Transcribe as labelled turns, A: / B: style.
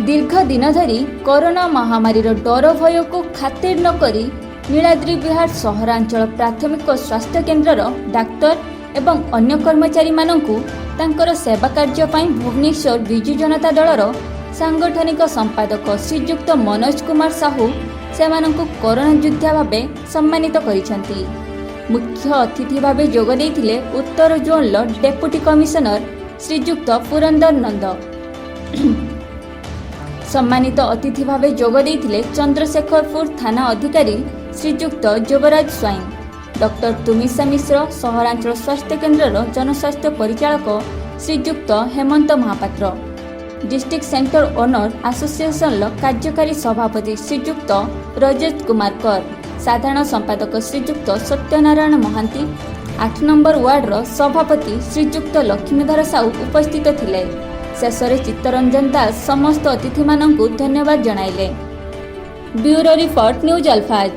A: ଦୀର୍ଘ ଦିନ ଧରି କରୋନା ମହାମାରୀର ଡର ଭୟକୁ ଖାତିର ନ କରି ନୀଳାଦ୍ରି ବିହାର ସହରାଞ୍ଚଳ ପ୍ରାଥମିକ ସ୍ୱାସ୍ଥ୍ୟ କେନ୍ଦ୍ରର ଡାକ୍ତର ଏବଂ ଅନ୍ୟ କର୍ମଚାରୀମାନଙ୍କୁ ତାଙ୍କର ସେବା କାର୍ଯ୍ୟ ପାଇଁ ଭୁବନେଶ୍ୱର ବିଜୁ ଜନତା ଦଳର ସାଂଗଠନିକ ସମ୍ପାଦକ ଶ୍ରୀଯୁକ୍ତ ମନୋଜ କୁମାର ସାହୁ ସେମାନଙ୍କୁ କରୋନା ଯୋଦ୍ଧା ଭାବେ ସମ୍ମାନିତ କରିଛନ୍ତି। ମୁଖ୍ୟ ଅତିଥି ଭାବେ ଯୋଗ ଦେଇଥିଲେ ଉତ୍ତର ଜୋନ୍ର ଡେପୁଟି କମିଶନର ଶ୍ରୀଯୁକ୍ତ ପୁରନ୍ଦର ନନ୍ଦ। ସମ୍ମାନିତ ଅତିଥି ଭାବେ ଯୋଗ ଦେଇଥିଲେ ଚନ୍ଦ୍ରଶେଖରପୁର ଥାନା ଅଧିକାରୀ ଶ୍ରୀଯୁକ୍ତ ଯୁବରାଜ ସ୍ୱାଇଁ, ଡକ୍ଟର ତୁମିଶା ମିଶ୍ର, ସହରାଞ୍ଚଳ ସ୍ୱାସ୍ଥ୍ୟ କେନ୍ଦ୍ରର ଜନସ୍ୱାସ୍ଥ୍ୟ ପରିଚାଳକ ଶ୍ରୀଯୁକ୍ତ ହେମନ୍ତ ମହାପାତ୍ର, ଡିଷ୍ଟ୍ରିକ୍ଟ ସେଣ୍ଟର ଓନର ଆସୋସିଏସନର କାର୍ଯ୍ୟକାରୀ ସଭାପତି ଶ୍ରୀଯୁକ୍ତ ରଜତ କୁମାର କର, ସାଧାରଣ ସମ୍ପାଦକ ଶ୍ରୀଯୁକ୍ତ ସତ୍ୟନାରାୟଣ ମହାନ୍ତି, 8 ନମ୍ବର ୱାର୍ଡର ସଭାପତି ଶ୍ରୀଯୁକ୍ତ ଲକ୍ଷ୍ମୀଧର ସାହୁ ଉପସ୍ଥିତ ଥିଲେ। ଶେଷରେ ଚିତ୍ତରଞ୍ଜନ ଦାସ ସମସ୍ତ ଅତିଥିମାନଙ୍କୁ ଧନ୍ୟବାଦ ଜଣାଇଲେ। Bureau report, news ଆଲଫାଜ।